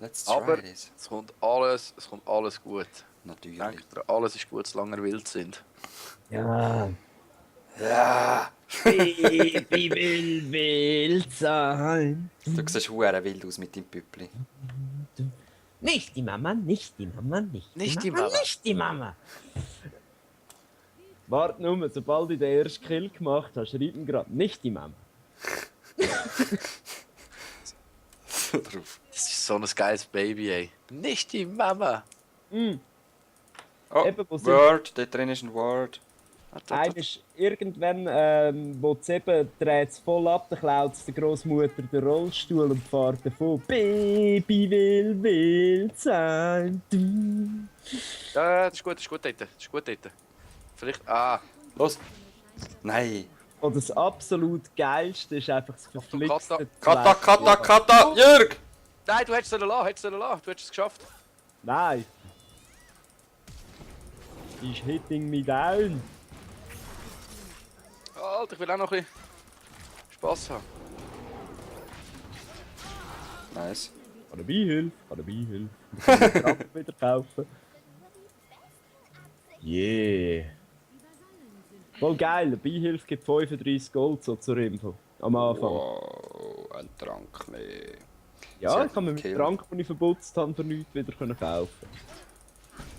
Let's Aber try this. es kommt alles gut. Natürlich. Denkt dran, alles ist gut, solange wir wild sind. Ja. Ja! Baby will wild sein. Du siehst hure wild aus mit deinem Püppli. Nicht die Mama, nicht die Mama, Nicht die Mama. nicht die Mama. Warte nur, sobald ich den ersten Kill gemacht habe, schreib ihm gerade nicht die Mama. So drauf. Das ist so ein geiles Baby, ey. Nicht die Mama. Oh, Eben, wo sie- Word, dort drin ist ein Word. Einer ist irgendwann, wo es eben dreht es voll ab, dann klaut es der Großmutter den Rollstuhl und fährt davon. Baby will wild sein. Du. Ja, das ist gut dort. Vielleicht, Los! Nein! Und das absolut Geilste ist einfach das verflixte Kata, Zweite- Kata, Kata! Jürg! nein, du hättest es lassen, du hättest es geschafft. Nein! Ist hitting me down. Alter, ich will auch noch ein bisschen Spass haben. Nice. Kann Beihilfe, kann Beihilfe. Kann den Trakt wieder kaufen. Yeah. Voll geil, eine Beihilfe gibt 35 Gold so zur Info. Am Anfang. Wow, ein Trank mehr. Ja, Sehr ich kann mir mit kill. dem Trank, den ich verputzt habe, für nichts wieder kaufen.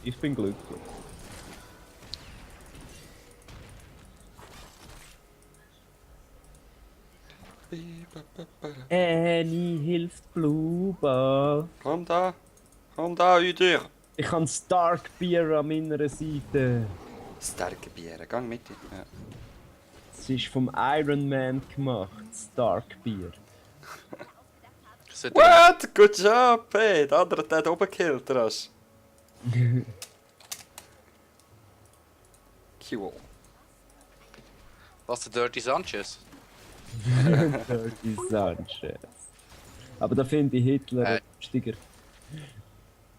Ich bin glücklich. Annie hilft Blueba. Komm da, Udir! Ich habe Stark Beer an meiner Seite. Starke Biere, gang mit dir. Ja. Es ist vom Iron Man gemacht, Stark Beer. Ich sollte What? Good job, hey! Der andere hat oben gekillt, Rasch. Cool. was der Dirty Sanchez. Dirty Sanchez. Aber da finde ich Hitler lustiger.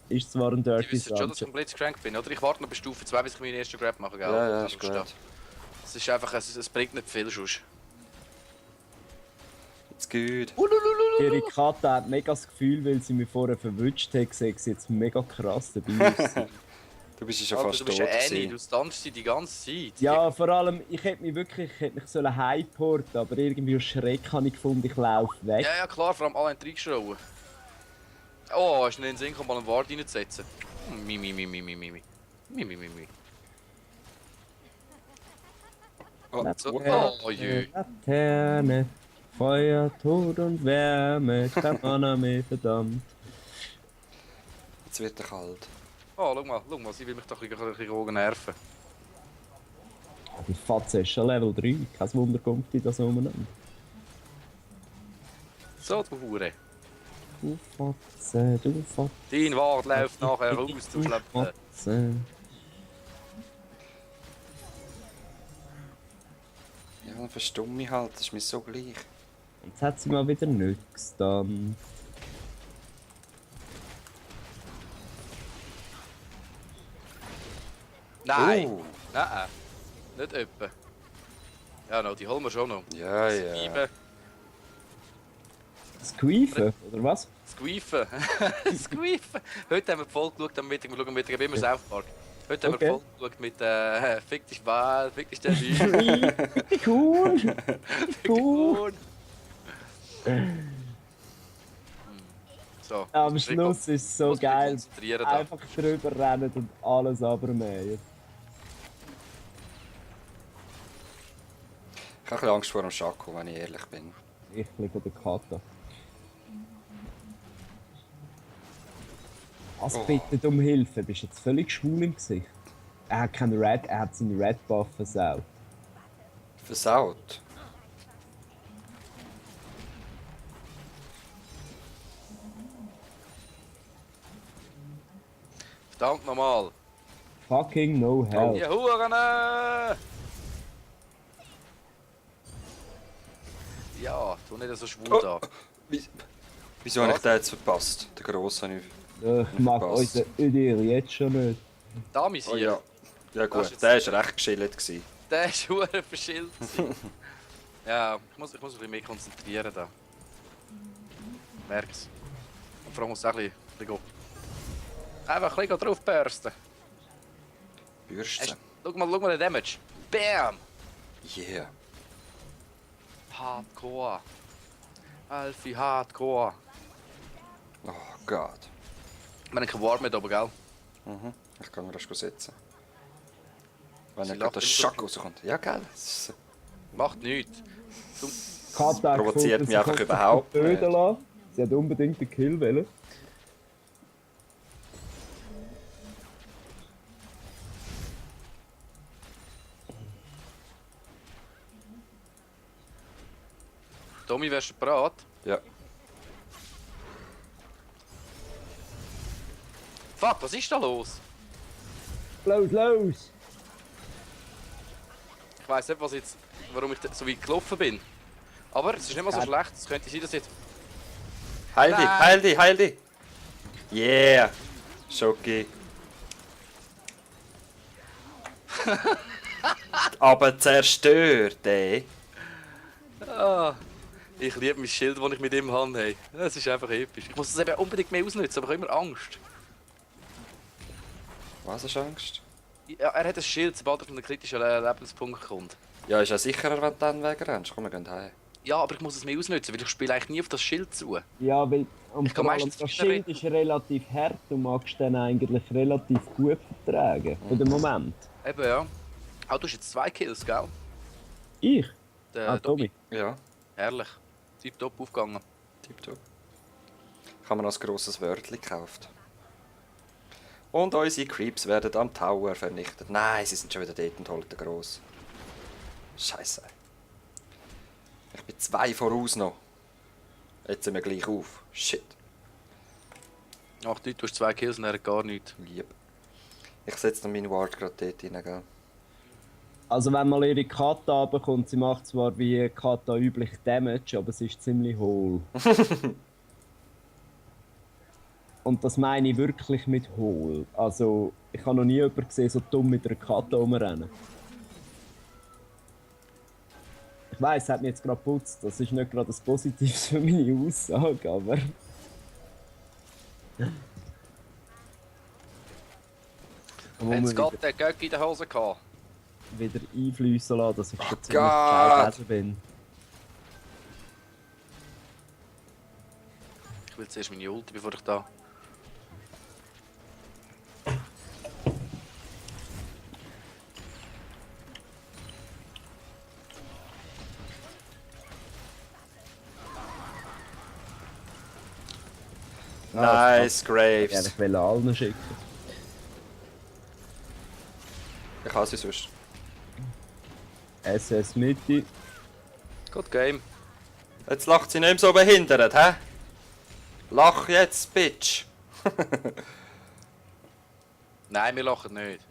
Ist zwar ein Die Dirty wissen schon, dass ich Sanchez. komplett crank bin, oder? Ich warte noch bis Stufe 2, bis ich meinen ersten Grab mache, gell? Ja, ja, Dann ist schaust du. gut. Es ist einfach, es bringt nicht viel sonst. It's good. Ihre Katze hat mega das Gefühl, weil sie mich vorher verwünscht hat, sehe ich sie jetzt mega krass dabei ist. Du bist ja schon Alter, fast du bist tot ja Annie, gewesen. du standst sie die ganze Zeit. Ja, vor allem, ich hätte mich wirklich heimporten, aber irgendwie aus Schreck habe ich gefunden, ich laufe weg. Ja, klar, vor allem alle reingeschrauen. Oh, hast du nicht in den Sinn gekommen, mal einen Ward reinzusetzen? Mimi. Oh, So, Ja. oh jö. Laterne, Feuer, Tod und Wärme, kein Mann mehr verdammt. jetzt wird er kalt. Oh, schau mal, sie will mich doch ein bisschen nerven. Die Fatze ist schon Level 3, kein Wunder kommt die das umeinander. So, du Hure. Du Fatze, du Fatze. Dein Ward läuft nachher raus zum du Schleppen. Fatze. Ja, dann verstumm mich halt, das ist mir so gleich. Jetzt hat sie mal wieder nichts dann. Nein! Oh. Nein, nicht etwa. Ja, no, die holen wir schon noch. Ja, ja. Squeefen. Squeefen, oder was? Squeefen. Squeefen. Heute haben wir voll geschaut am Mittag, wir schauen am Mittag immer South Park. Heute haben wir Okay. voll geschaut mit Fick dich Ball, Fick dich der Wie. Wie cool! Fick dich Cool. Huhn. So. Am muss mich Schluss ist es so muss mich geil. konzentrieren da. Einfach drüber rennen und alles abmähen. Ich habe ein bisschen Angst vor dem Schako, wenn ich ehrlich bin. Ich liege der Kata. Was Oh. bittet um Hilfe? Bist du jetzt völlig schwul im Gesicht? Er hat keinen Red, er hat seinen Red Buff versaut. Versaut. Verdammt nochmal. Fucking no hell. Die Huren! Ja, tu nicht so schwul Oh. da. Wieso habe ich Was? den jetzt verpasst? Den grossen habe ich... Ich mag Passt. unseren Ödir jetzt schon nicht. Da, mein Oh Sieg. ja. Ja Das gut, ist jetzt- der war recht geschillt gewesen. Der ist hure verschillt. Ja, ich muss mich ein bisschen mehr konzentrieren da. Merk's. Und vor allem muss ich auch ein bisschen Einfach ein bisschen drauf bürsten. Bürste. Schau mal den Damage. Bam! Yeah. Hardcore. Alfie Hardcore. Oh Gott. Wir haben keinen Warm mit oben, gell? Mhm. Ich kann mir das setzen. Wenn Sie nicht gerade lacht der immer Schock rauskommt. Ja, gell. Das Macht nichts. Kata provoziert mich einfach überhaupt nicht. Lassen. Sie hat unbedingt den Kill wollen. Tommy, wärst du bereit? Ja. Fuck, was ist da los? Los! Ich weiss nicht, warum ich so weit gelaufen bin. Aber es ist nicht mal so schlecht. Es könnte sein, dass jetzt... Heil dich, Nein. heil dich, heil dich. Yeah. Schoki. Aber zerstört, ey. Ah, ich liebe mein Schild, das ich mit ihm habe. Hey. Das ist einfach episch. Ich muss es eben unbedingt mehr ausnutzen, aber ich habe immer Angst. Was hast du Angst? Ja, er hat ein Schild, sobald er von einem kritischen Lebenspunkt kommt. Ja, ist ja sicherer, wenn du dann wegrennst. Komm, wir gehen heim. Ja, aber ich muss es mehr ausnutzen, weil ich spiele eigentlich nie auf das Schild zu. Ja, weil Ich kann vor allem meistens das wieder Schild ist relativ hart und magst dann eigentlich relativ gut vertragen. Für den Moment. Eben, ja. Ah, du hast jetzt 2 Kills, gell? Ich? Der Tommy. Ja, Herrlich. Tipptopp aufgegangen. tipptopp. Ich habe mir noch ein grosses Wörtchen gekauft. Und unsere Creeps werden am Tower vernichtet. Nein, sie sind schon wieder dort und holen den gross. Scheiße. Ich bin 2 voraus noch. Jetzt sind wir gleich auf. Shit. Ach, du hast 2 Kills und er hat gar nichts. Lieb. Ich setze noch meinen Ward gerade dort rein, gell? Also wenn mal ihre Kata runterkommt, sie macht zwar wie Kata üblich Damage, aber sie ist ziemlich hohl. Und das meine ich wirklich mit hohl. Also ich habe noch nie jemanden gesehen, so dumm mit einer Kata rumrennen. Ich weiss, es hat mich jetzt gerade geputzt. Das ist nicht gerade das Positives für meine Aussage, aber... Jetzt geht der Göcki in der Hose gehabt. wieder einfließen lassen, dass ich schon ziemlich Gott. gescheit bin. Ich will zuerst meine Ulti, bevor ich da... Nice, Ja, Graves. ich will allen schicken. Ich kann sie sonst. SS Mitte. Good Game. Jetzt lacht sie nicht mehr so behindert, hä? Lach jetzt, Bitch. Nein, wir lachen nicht.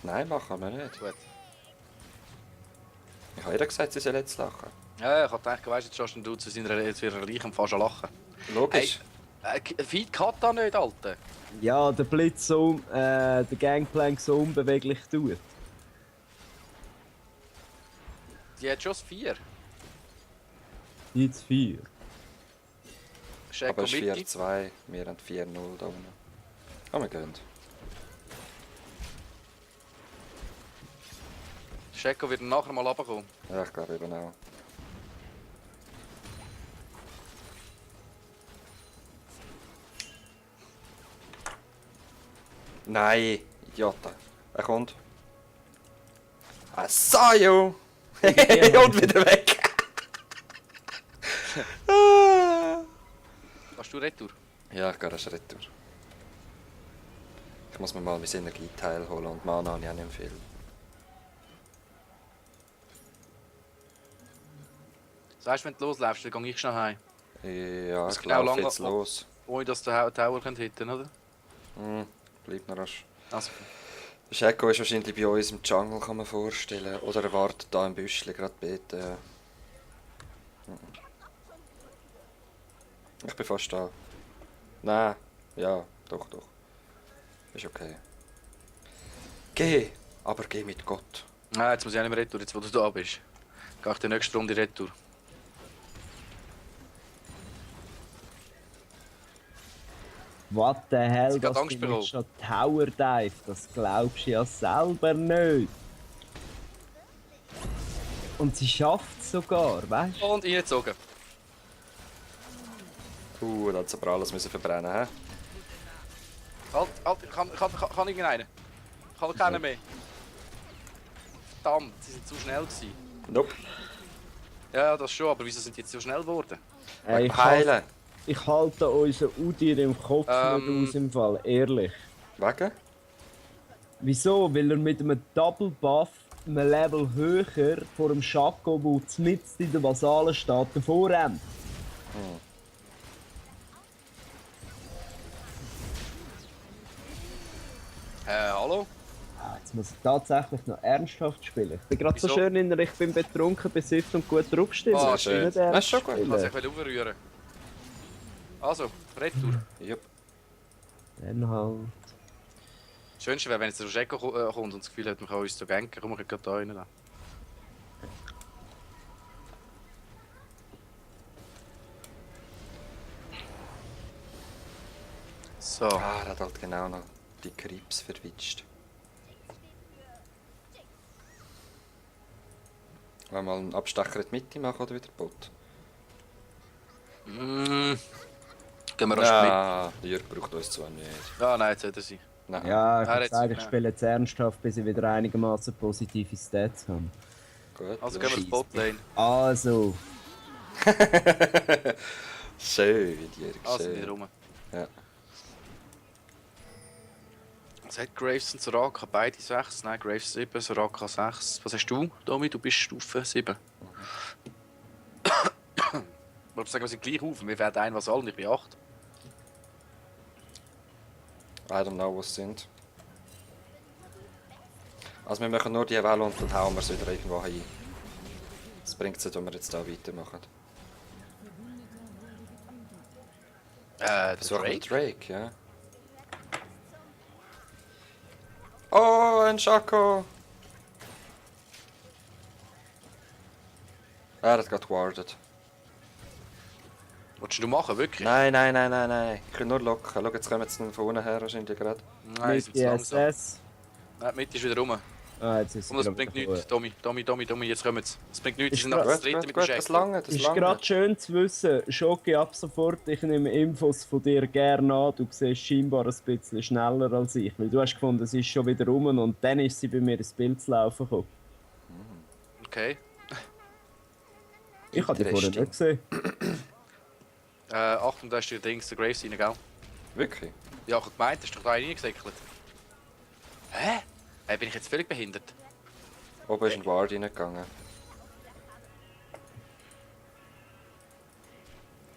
Nein, machen wir nicht. Gut. Ich habe ihr gesagt, sie soll jetzt lachen. Ja, ich hab gedacht, weißt du, jetzt schaust du zu ihrer Leichen fast an lachen. Logisch. Feed Kata nicht, Alter. Ja, der Blitz so, der Gangplank so unbeweglich tut. Die hat schon 4. Jetzt 4. Scheko Aber es ist Mitte. 4-2, wir haben 4-0 da unten. Ah, wir gehen. Scheko wird nachher mal runterkommen. Ja, ich glaube eben auch. Nein, Idiota. Er kommt. I saw you! Und wieder weg! Kannst du retour? Ja, ich gehe erst retour. Ich muss mir mal mein Energieteil holen und Mana habe ich auch nicht viel. Sagst du, wenn du losläufst, dann gehe ich schnell heim. Ja, Das ich genau laufe lang- jetzt los. Ohne dass der Tower hitten, oder? Bleib noch rasch. Also, Scheko ist wahrscheinlich bei uns im Jungle, kann man vorstellen. Oder er wartet da im Büschli gerade beten. Ja. Ich bin fast da. Nein, ja, doch, doch. Ist okay. Geh, aber geh mit Gott. nein, jetzt muss ich auch nicht mehr retour, jetzt wo du da bist. Gehe ich die nächste Runde retour. What the hell, Sie hat dass Angst sie bekommen. nicht schon Tower Dive, das glaubst du ja selber nicht. Und sie schafft es sogar, weißt du? Und reingezogen. Da hat sie aber alles müssen verbrennen, hä? Halt, kann irgendeinen? Kann keiner mehr. Verdammt, sie sind zu schnell gewesen. Nope. Ja, das schon, aber wieso sind die jetzt so schnell geworden? Ich, Heilen. ich halte unseren Udir im Kopf nicht aus im Fall, ehrlich. Wegen? Wieso? Weil er mit einem Double Buff einem Level höher vor dem Schako, der mitten in der Vasalen steht, davor rennt. Hallo? Ah, jetzt muss ich tatsächlich noch ernsthaft spielen. Ich bin gerade so Wieso? schön in der ich bin betrunken, besifft und gut draufstehen. Ah, Ich will schön. nicht Das ist ernst schon gut. spielen. Ich wollte aufrühren. Also, Retour. Jupp. Dann halt. Das Schönste wäre, wenn jetzt der Roscheko kommt und das Gefühl hat, man kann uns so ganken. Komm, wir können da rein. So. Ah, er hat halt genau noch die Krebs verwitscht. Wollen wir mal einen Abstecher in die Mitte machen oder wieder Bot? Gehen wir rasch Ja, der Jörg braucht uns zwar nicht. mit. Ah, nein, jetzt hat er sie. Nein. Ja, ich Er würde hat sagen, ich sie- spiele jetzt ernsthaft, bis ich wieder einigermaßen positive Stats habe. Gut. Also los. gehen wir Botlane. Also, Schön, Jörg, Also schön. wieder rum. Ja. Was hat Graves und Soraka? Beide 6? Nein, Graves 7, Soraka 6. Was hast du, Domi? Du bist Stufe 7. Ich würde sagen, wir sind gleich auf. Wir werden ein was allen, ich bin 8. I don't know, wo sie sind. Also wir machen nur die Welle und dann hauen wir es wieder irgendwo hin. Das bringt es nicht, wenn wir jetzt da weitermachen. Der Versuchen wir Drake? Drake, ja. Oh, ein Schako! Er hat gerade gewartet. Was du machen, wirklich? Nein, nein, nein, nein, nein. Ich kann nur locken. Schau, jetzt kommen sie von unten her wahrscheinlich gerade. Nein, mit sind zu langsam. DSS. Nein, die Mitte ist wieder rum. Ah, jetzt ist Und das gerade bringt gekommen. nichts. Domi, jetzt kommen sie. Das bringt nichts, die Ist sind nach gut, das Gut, dritte gut, mit gut, dem das Shackle. lange, das Ist lange. gerade schön zu wissen, Schoki ab sofort, ich nehme Infos von dir gerne an, du siehst scheinbar ein bisschen schneller als ich, weil du hast gefunden, es ist schon wieder rum und dann ist sie bei mir ins Bild zu laufen gekommen. Okay. Ich habe die vorher nicht gesehen. Achtung, da ist der Dings, der Graves rein, gell? Wirklich? Ja, ich hab gemeint, hast du doch da reingesäckelt. Hä? Hey, bin ich jetzt völlig behindert? Oben ist ein Ward reingegangen.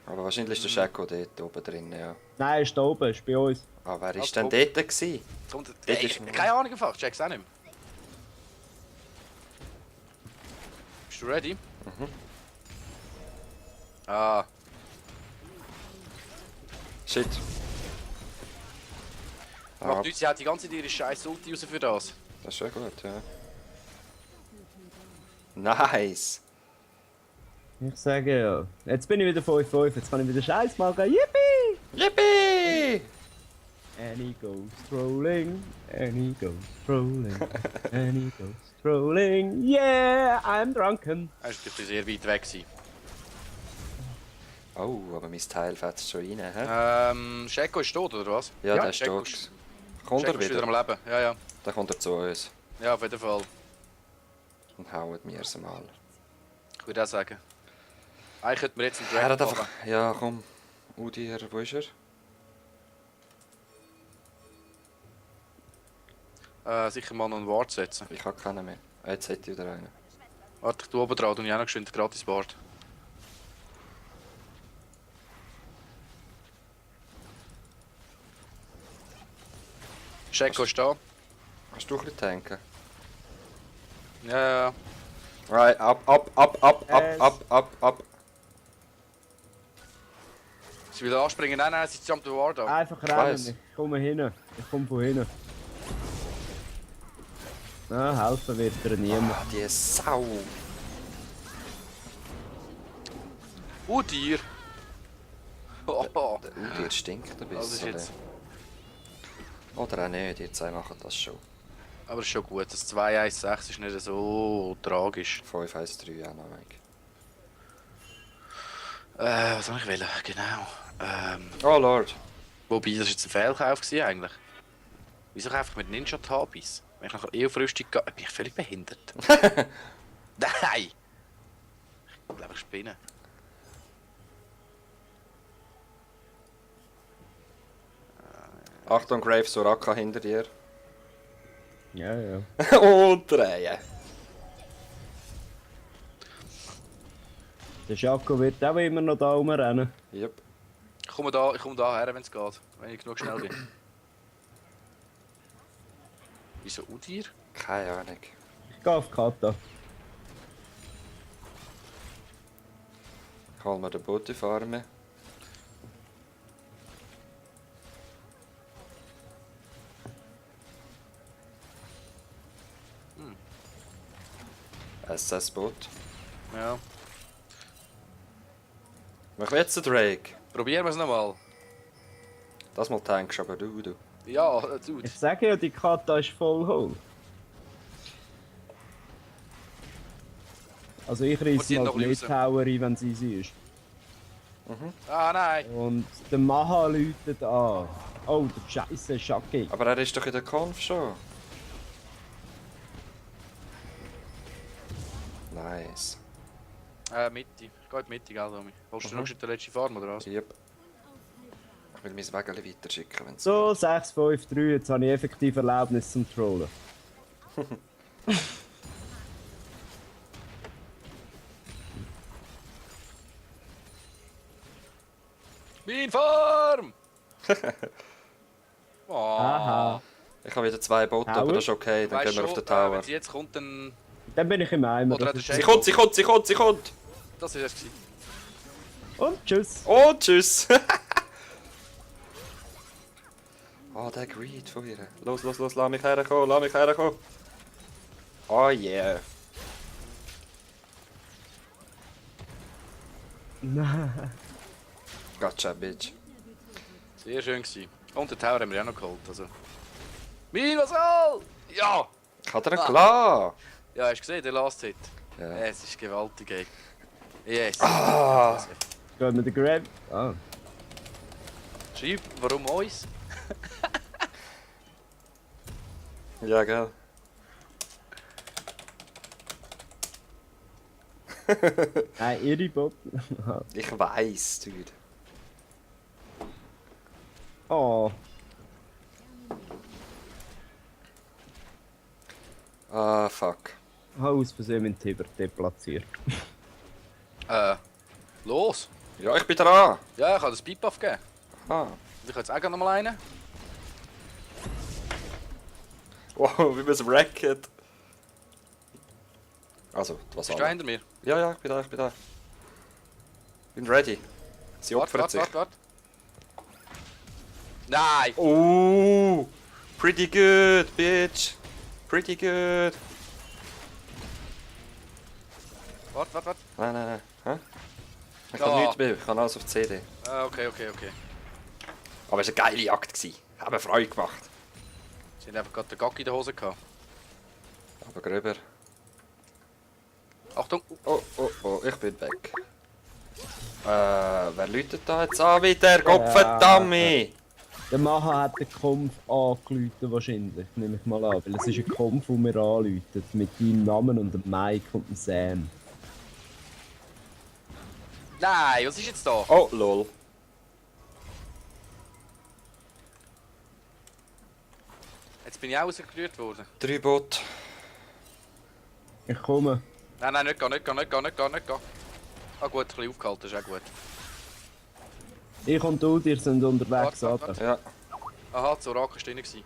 Aber wahrscheinlich ist der Shaco dort oben drin, ja. Nein, ist da oben, ist bei uns. Ah, wer Also, ist denn oben. dort gewesen? Kommt, Dort hey, ist- keine Ahnung einfach, ich check's auch nicht mehr. Bist du ready? Ah, Shit. Ah, macht nichts, sie hat die ganze Zeit ihre scheiß Ulti raus für das. das ist schon gut, ja. Nice! Ich sage ja. Jetzt bin ich wieder 5-5, jetzt kann ich wieder Scheiß machen. Yippie! Yippie! Annie goes trolling, Annie goes trolling, Annie goes trolling. Yeah, I'm drunken. Er ist natürlich sehr weit weg gewesen. Oh, aber mein Teil fetzt schon rein, hä? Sheko ist tot, oder was? Ja, Ja, der ist Sheko tot. ist- Kommt er Sheko ist wieder wieder? am Leben, ja, ja. Dann kommt er zu uns. Ja, auf jeden Fall. Und hauen mir es mal. Ich würde auch sagen. Eigentlich könnten wir jetzt einen Er Dragon hat einfach... machen. Ja, komm. Udir, wo ist er? Sicher mal noch einen Ward setzen. Ich habe keinen mehr. Ah, jetzt hätte ich wieder einen. Warte, ich tu oben dran und ich auch noch geschwind gratis Ward. Sheko ist da. Kannst du ein bisschen tanken? Ja, ja. Right, ab. Sie will anspringen. Nein, sie jumpt den Ward an. Einfach weiss. rennen, ich komme hin. Ich komme von hinten. Na, helfen wird dir niemand. Ah, die Sau. Dir! Oh, Der Udir stinkt ein das ist bisschen. jetzt. Oder auch nicht, ihr zwei machen das schon. Aber ist schon gut. Das 2-1-6 ist nicht so tragisch. 5-1-3 auch noch. Mike. Was soll ich wählen? Genau. Oh Lord. Wobei, das war jetzt ein Fehlkauf gewesen, eigentlich. Wieso kaufe ich mit Ninja Tabis? Wenn ich nachher eh auf Rüstung gehe, bin ich völlig behindert. Nein! Ich glaube, ich spinne. Achtung, Grave Soraka hinter dir. Ja, ja. Und drehen. Der Schako wird auch immer noch da rumrennen. Yep. Ich komme da her, wenn es geht. Wenn ich genug schnell bin. Wieso Udir? Keine Ahnung. Ich gehe auf Kata. Ich hol mir den Booty-Farme. SS-Boot. Ja. Mach jetzt den Drake. Probieren wir es nochmal. Das mal tankst aber du. Ja, Dude. Ich sage ja, die Kata ist voll hohl. Also ich Und reiss die mal noch die raus. Tower ein, wenn sie easy ist. Ah, nein. Und der Maha läutet an. Oh, der scheisse Schaki. Aber er ist doch in der Conf schon. Nice. Mitte. Ich gehe in die Mitte, gell, Domi? Willst du noch den letzten Farm, oder was? Yep. Ich will mein Wägele weiterschicken, wenn es So, 6, 5, 3, jetzt habe ich effektiv Erlaubnis zum Trollen. Mein Farm! Oh. Aha. Ich habe wieder 2 Boote, Tower? aber das ist okay, dann Weißt gehen wir auf schon, den Tower. wenn sie jetzt kommt, dann... Dann bin ich im Eimer. Oder das hat er ist- Sie kommt! Das war es. gewesen. Und tschüss. Oh, tschüss! Oh, der Greed von ihr. Los, lass mich herkommen. Oh yeah. Nein. Gotcha, bitch. Sehr schön gewesen. Und den Tower haben wir auch noch geholt, also... Mein Vasall! Ja! Hat er einen klar? Ja, hast du gesehen, der Last Hit? Ja. Es ist gewaltig, ey. Yes. Gehen wir den Grab. Ah. Schreib, warum uns? Ja, gell. Nein, ihre Bot. Ich weiss, dude. Oh. Ah, fuck. Habe aus Versehen meinen Tiber deplatziert. Los! Ja, ich bin dran. Ja, ich kann das Pipe aufgeben. Ah. Ich kann jetzt auch noch mal einen. Wow, wie man es wrecket. Also, was Bist du hinter mir? Ja, ich bin da. Bin ready. Sie opfert sich. Warte. Nein! Oh, pretty good, bitch. Pretty good. Warte. Nein. Hä? Ich Ja. kann nichts mehr, ich kann alles auf CD. Okay. Aber es war eine geile Jagd. Hat mir Freude gemacht. Sie haben einfach gerade den Gacki in der Hose gehabt. Aber gröber. Achtung! Oh, ich bin weg. Wer läutet da jetzt an wieder? Gottverdammt! Der Maha hat den Kampf angerufen wahrscheinlich, nehme ich mal an. Weil es ist ein Kampf, der mir anläutet. Mit deinem Namen und dem Mike und dem Sam. Nein, was ist jetzt da? Oh, lol. Jetzt bin ich auch rausgerührt worden. 3 Bot. Ich komme. Nein, nicht gehen. Ah gut, ein bisschen aufgehalten, ist auch gut. Ich und du, ihr sind unterwegs, Warte. Alter. Ja. Aha, so Rake ist drin gewesen.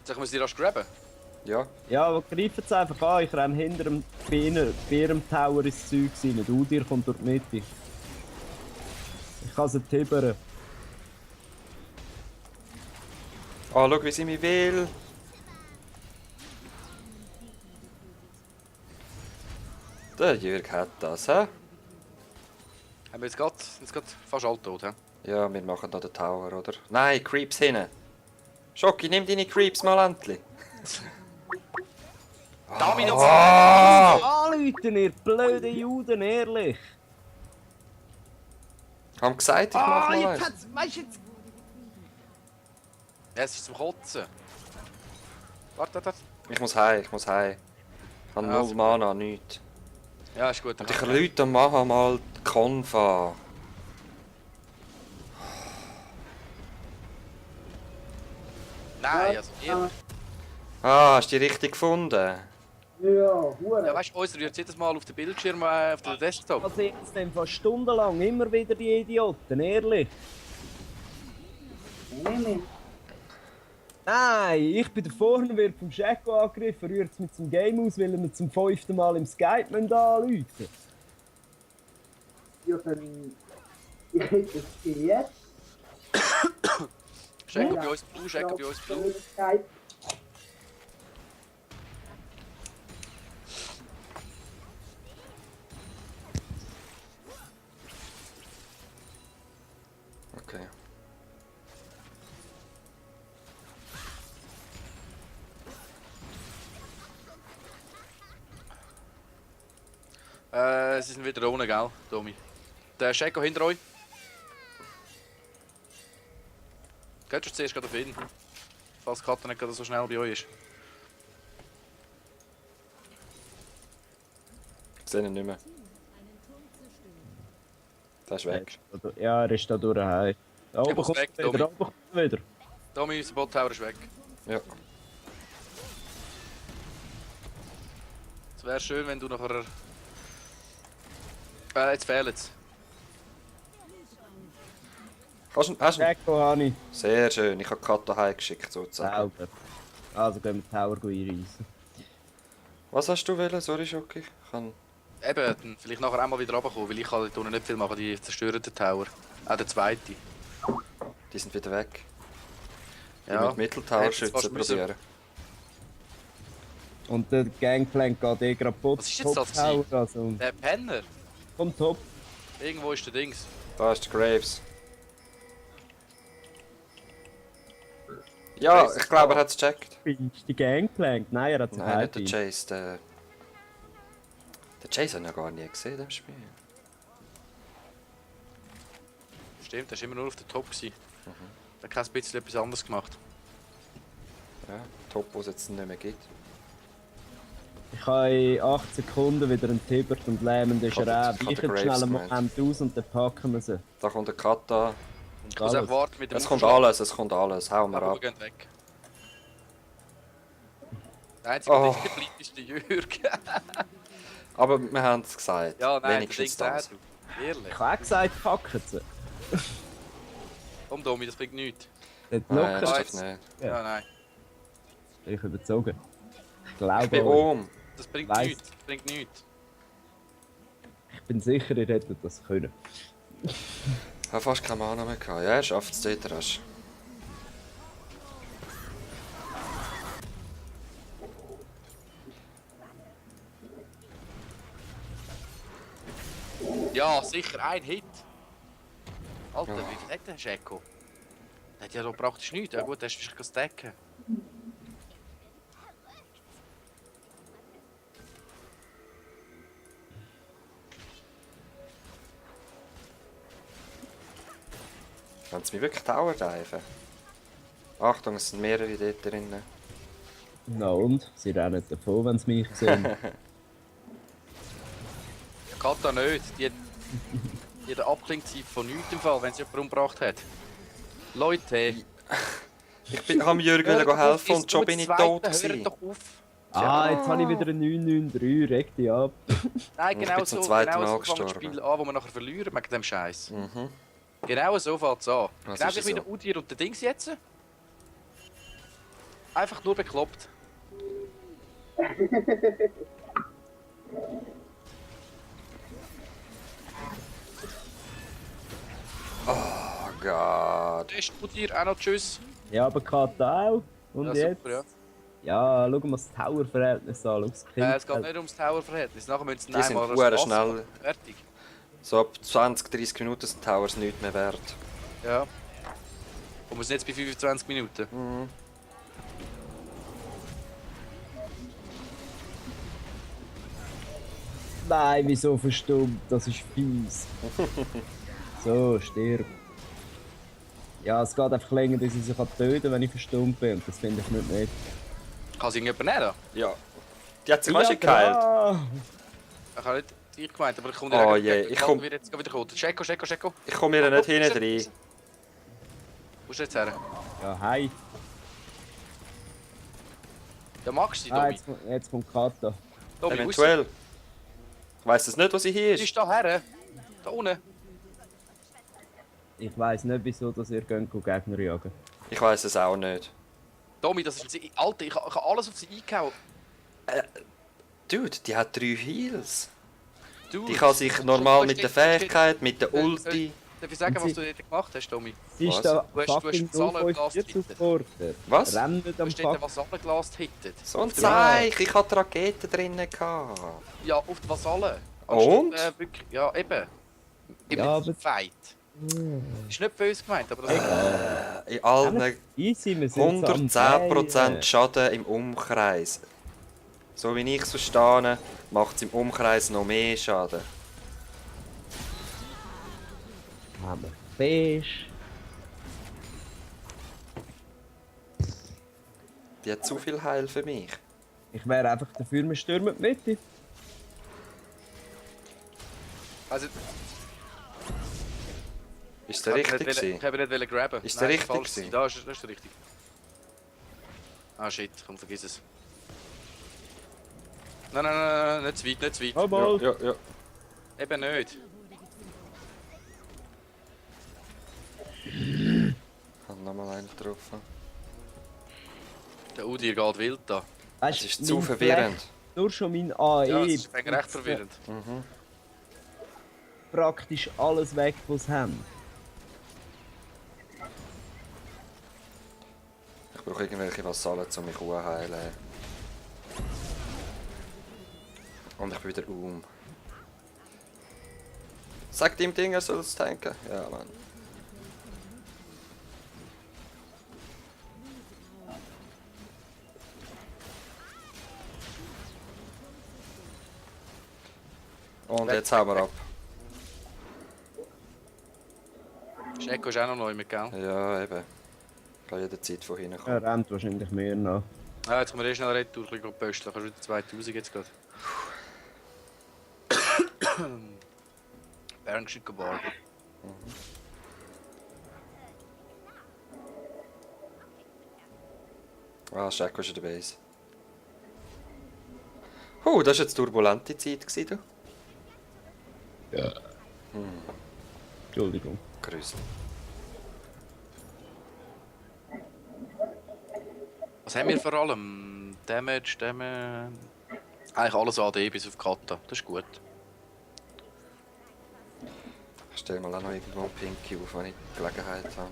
Soll ich muss die rasch grabben? Ja. Ja, aber greifen es einfach an. Ich renne hinter dem Bären Tower ins Zeug rein. Du, dir kommt durch die Mitte. Ich kann sie tibbern. Oh, schau, wie sie mich will. Der Jürg hat das, hä? Haben wir jetzt gerade fast alle tot, hä? Ja, wir machen da den Tower, oder? Nein, Creeps hinten. Schocki, nimm deine Creeps mal endlich. Domino! Anrufen, ihr blöden Juden, ehrlich! Haben gesagt, ich mach mal eins. weißt jetzt... Ja, es ist zum Kotzen. Warte. Ich muss heim, ich muss heim. Ich habe Ja, 0 super. Mana, nichts. Ja, ist gut. Und ich Leute machen mal die Konfa. Nein, also ihr. Ah, hast du die richtig gefunden? Ja, weißt du, uns rührt jedes Mal auf den Bildschirm, auf den Desktop. Was jetzt denn fast stundenlang immer wieder die Idioten, ehrlich? Nein, ich bin da vorne, wird vom Schecko angegriffen, rührt es mit zum Game aus, weil wir zum 5. Mal im Skype anrufen. Ja, dann. Ich hätte es jetzt. Checken bei uns Blue, checken bei uns Blue. Okay. Sie sind wieder ohne, gell, Domi? Der Schecko hinter euch. Geht schon zuerst gerade auf ihn. Falls die Karte nicht gerade so schnell bei euch ist. Ich sehe ihn nicht mehr. Der ist weg. Ja, er ist da durch. Da oben muss kommt weg, er wieder, Tommy. oben kommt er wieder. Domi, unser Bot Tower ist weg. Ja. Es wäre schön, wenn du nachher... jetzt fehlt es. Hast du ihn? Schecko habe ich. Sehr schön. Ich habe Kato heimgeschickt, sozusagen. Sauber. Also gehen wir die Tower einreissen. Was hast du wollen? Sorry, Schocki. Ich kann... Eben, dann vielleicht nachher einmal wieder runterkommen, weil ich kann dort nicht viel machen, die zerstören den Tower. Auch der zweite. Die sind wieder weg. Ich Ja. mit Mitteltower Hätt's schützen fast müssen. probieren. Und der Gangplank geht eh gerade Was ist jetzt das Tower, also Der Penner. vom Top. Irgendwo ist der Dings. Da ist der Graves. Ja, Graves ich ist glaube, da. er hat es gecheckt. Ist die Gangplank? Nein, er hat sich Nein, nicht der heimgebracht. Chase. Der Chase habe ich ja gar nie gesehen im Spiel. Stimmt, der war immer nur auf der Top. Der hat kein bisschen etwas anderes gemacht. Ja, Top, wo es jetzt nicht mehr gibt. Ich habe in 8 Sekunden wieder einen Tibbert und lähmenden Ich hab den- Schräb. ich hab Ich den jetzt schnell Graves einen gemeint. Moment aus und dann packen wir sie. Da kommt der Kata. Ich muss Alles. auch warten mit dem Es kommt Aufschlag. alles, es kommt alles. Hau mir Aber wir ab. gehen weg. Der einzige, der Oh. nicht bleibt, ist der Jürgen. Aber wir haben es gesagt. Ja, nein, Wenigstens der das. Ding du. Ehrlich. Ich habe auch gesagt, packen sie. Komm, Domi, das bringt nichts. Nicht Nein, locker. das jetzt. darf nicht. Ja. Ja, nein. Ich überzogen. Ich Ich glaube bin euch. oben. Das bringt Weiss. nichts. Das bringt nichts. Ich bin sicher, ihr hättet das können. Ich habe fast keine Mana mehr gehabt. Ja, er schafft es dort rasch. Ja, sicher, ein Hit. Alter, Ja. wie viel hat der Schecko? Der hat ja doch praktisch nichts. Ja gut, der ist wahrscheinlich stacken. Wollen sie mich wirklich Tower diven? Achtung, es sind mehrere dort drinnen. Na und? Sie rennen davon, wenn sie mich sehen. Kata nicht. Die hat eine Abklingzeit von nichts im Fall, wenn sie jemanden umgebracht hat. Leute, Ich habe Jürgen hört doch auf, helfen und jetzt schon beim bin ich Zweiten, tot hört gewesen. doch auf. Ah, jetzt habe ich wieder einen 993, reg dich ab. Nein, Ich genau bin zum so, zweiten genau Mal so fängt das gestorben. Spiel an, wo wir nachher verlieren wegen dem Scheiß. Mhm. Genau so fängt es an. Das Genau ist wie so. der Udir und der Dings jetzt. Einfach nur bekloppt. Oh Gott. Der ist Udir auch noch tschüss. Ja, aber Kata auch. Und Ja, jetzt? super, ja. Ja, schau mal das Tower-Verhältnis an. schau das Es geht nicht ums Tower-Verhältnis. Nachher müssen sie Die sind einmal verdammt schnell. Fertig. So ab 20, 30 Minuten sind Towers nichts mehr wert. Ja. Und wir sind jetzt bei 25 Minuten. Mhm. Nein, wieso verstummt? Das ist fies. So, stirb. Ja, es geht einfach länger, bis ich sie töten kann, wenn ich verstummt bin. Und das finde ich nicht nett. Kann sich irgendjemand nehmen? Ja. Die hat sich auch schon geheilt. Ich habe nicht dich gemeint, aber ich komme Oh direkt. je, ich komm- wieder jetzt wieder kommen. Checo. Ich komme hier nicht hinten rein. Wo ist du jetzt her? Ja, hi. Ja, magst du sie, Ah, Domi? jetzt kommt Kata. Domi, wo ist sie? Eventuell. Ich weiss es nicht, wo sie hier Sie ist. ist da her. Da unten. Ich weiss nicht, wieso dass ihr Gegner jagen. Ich weiss es auch nicht. Domi, das ist sie. Alter, ich habe alles auf sie eingehauen. Dude, die hat 3 Heals. Du, Die kann sich normal mit der Fähigkeit, mit der Ulti. Darf ich sagen, Und was sie- du dort gemacht hast, Domi? Sie Was? ist da Du hast fucking Vasallen 054 gelassen. Supporter. Was? Renn nicht Du am hast dort Fuck. was abgelassen hittet. So ein Zeich, ich hatte Raketen drinnen. Gehabt. Ja, auf die Vasallen. Und? Wirklich, ja, eben. Im Ja, aber- Fight. Ist nicht böse gemeint, aber das In allen Easy, wir sind so am 110% Drehen. Schaden im Umkreis. So wie ich es verstehe, macht es im Umkreis noch mehr Schaden. Haben wir Fisch. Die hat zu viel Heil für mich. Ich wäre einfach dafür, wir stürmen die Mitte. Also, Ist der richtig ich gewesen? habe nicht grabben. Ist der Nein, richtig falsch. gewesen? Das ist der richtig. Ah shit, komm, vergiss es. Nein, nicht zu weit, nicht zu weit. Mal. Ja. Eben nicht. Ich habe nochmal einen getroffen. Der Udir geht wild da. Weißt, Es ist mein zu verwirrend. Fleck, nur schon mein AE. Ja, das ist eigentlich recht verwirrend. Praktisch alles weg, was sie haben. Ich brauche irgendwelche Vasallen, um mich zu heilen. Und ich bin wieder Sagt ihm Ding, er soll es tanken? Ja, Mann. Und jetzt hauen wir ab. Schneeko ist auch noch neu mit, gell? Ja, eben. Ich kann jederzeit von hinten Er kommen. rennt wahrscheinlich mehr nach. Ah, jetzt können wir schnell retour, ein bisschen pösteln. Kannst du wieder 2000 jetzt gerade. Berngeschick Bar. Ah, Schecko ist in der Base. Das war jetzt turbulente Zeit, gewesen, du. Ja. Entschuldigung. Grüß. Was haben wir vor allem? Damage. Eigentlich alles AD bis auf Kata. Das ist gut. Ich stelle mal auch noch irgendwo einen Pinky auf, wenn ich die Gelegenheit habe.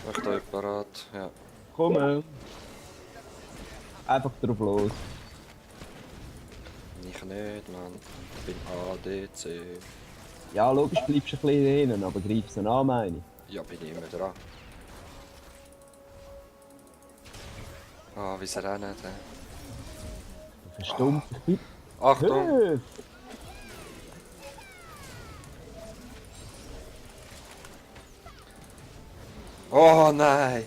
Macht euch parat, ja. Komm. Einfach drauf los. Ich nicht, Mann. Ich bin ADC. Ja, logisch bleibst du ein bisschen hinten, aber greif sie an, meine ich. Ja, bin ich immer dran. Ah, wie sie rennen. Verstummt. Ich bin Achtung! Höf. Oh nein!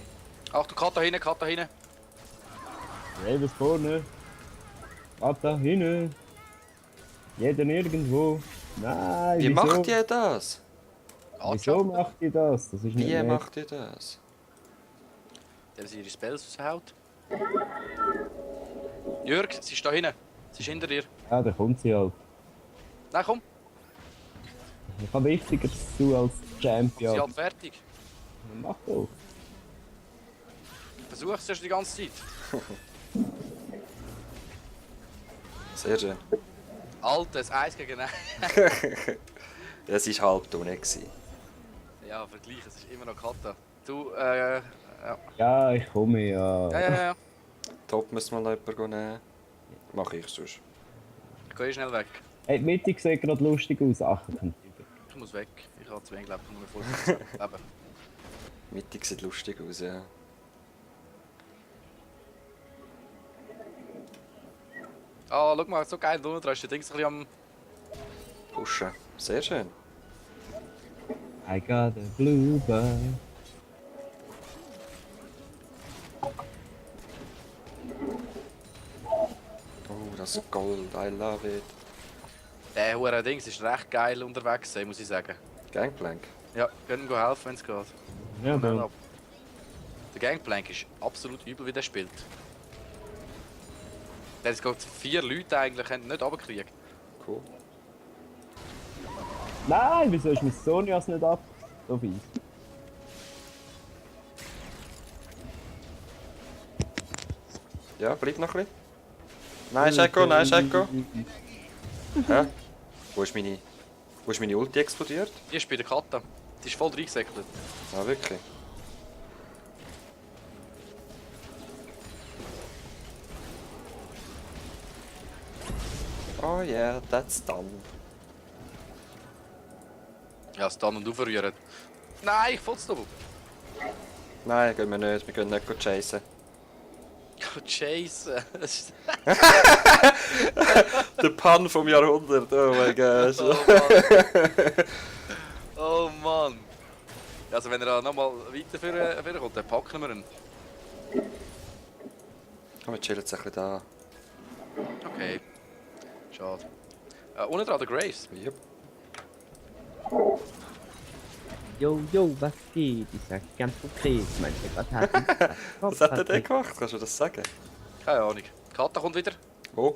Achtung, Kata hinten. Ravens vorne. Kata hinten. Jeder irgendwo. Nein, Wie wieso? macht ihr das? Wieso macht ihr das? Das ist nicht Wie nett. macht ihr das? Der sie ihre Spells raushaut. Jörg, sie ist da hinten. Sie ist hinter dir. Ja, da kommt sie halt. Nein, komm. Ich habe Wichtigeres zu tun als Sie Champion. hat fertig. Mach doch. Versuch es erst die ganze Zeit. Sehr schön. Altes Eis gegen Eis. Es war halb dunkel. gewesen. Ja, vergleich, es ist immer noch Kata. Du, ja. Ja, ich komme ja. Ja. Top müssen wir noch jemanden nehmen. Mach ich sonst. Ich gehe schnell weg. Hey, die Mitte sieht gerade lustig aus. Ach, kommt Ich muss weg. Ich habe zu wenig Leben, nur 50 Leben. Mittig sieht lustig aus, ja. Ah, schau mal, so geil. Da unten ist der Dings ein bisschen am... Pushen. Sehr schön. I got a blue bird. Oh, das Gold, I love it. Der hure Dings ist recht geil unterwegs, muss ich sagen. Gangplank. Ja, können ihm helfen, wenn es geht. Ja, Nein, aber ab. Der Gangplank ist absolut übel, wie der spielt. Der hat gerade 4 Leute eigentlich nicht runtergekriegt. Cool. nein, wieso ist mein Sonias nicht ab? So fies. Ja, bleib noch ein bisschen. Nein, Scheko, nein, Scheko. Hä? Wo ist meine Ulti explodiert? Die ist bei der Kata. Die ist voll reingesäckelt. Ah, wirklich? Oh yeah, that's done. Ja, es dann und aufrühren. Nein, ich voll's doppelt. Nein, gehen wir nicht. Wir gehen nicht chasen. Chase. Der Pun vom Jahrhundert, oh mein Gott. Oh Mann. Oh Mann. Also wenn er nochmal weiter kommt, dann packen wir ihn. Komm, wir chillen jetzt ein bisschen da. Okay. Schade. Unten dran der Graves. Yep. Yo, yo, was geht? Ich sag ganz okay. Was hat Was hat der denn gemacht? Kannst du das sagen? Keine Ahnung. Kata kommt wieder. Oh.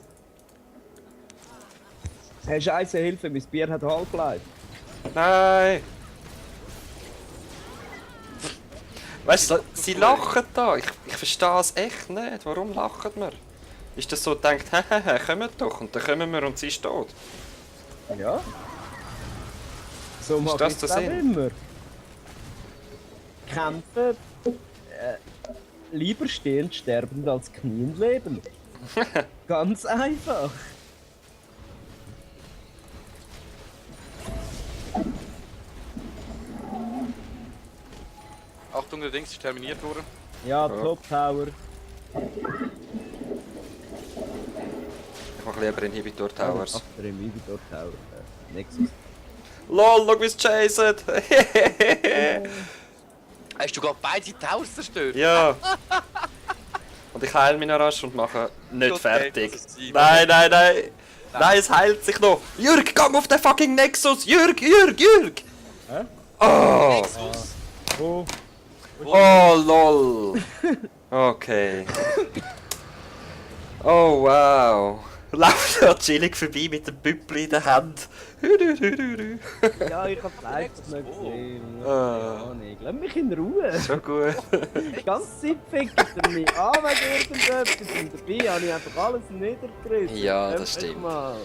Hey, Scheiße, Hilfe, mein Bier hat Halbleid. Nein! Weißt du, sie lachen da. Ich verstehe es echt nicht. Warum lachen wir? Ist das so gedacht, hehehe, kommt doch. Und dann kommen wir und sie ist tot. Ja. So mache das ich der es auch Sinn? immer. Kämpfen, lieber stehend sterbend als kniend lebend. Ganz einfach. Achtung, der Dings ist terminiert worden. Ja, Ja. Top Tower. Ich mache lieber Inhibitor Towers. Ach, der Inhibitor Tower. Nexus. LOL, schau wie es chasen! Hast du gerade beide Towers zerstört? Ja! Und ich heile mich noch rasch und mache nicht Okay, fertig. das ist sein. Nein, nein, nein! Nein, es heilt sich noch! Jürg, komm auf den fucking Nexus! Jürg! Hä? Oh! Nexus. Oh. Oh, lol! Okay. Oh, wow! Lauf da chillig vorbei mit dem Büppli in der Hand. Ja, ich hab's einfach nicht gesehen. Ah. Ja, nee, lass mich in Ruhe. Schon gut. Die ganze Zeit fickt er mich an wegen irgendetwas und dabei habe ich einfach alles niedergerissen. Ja, das Einfach stimmt. mal.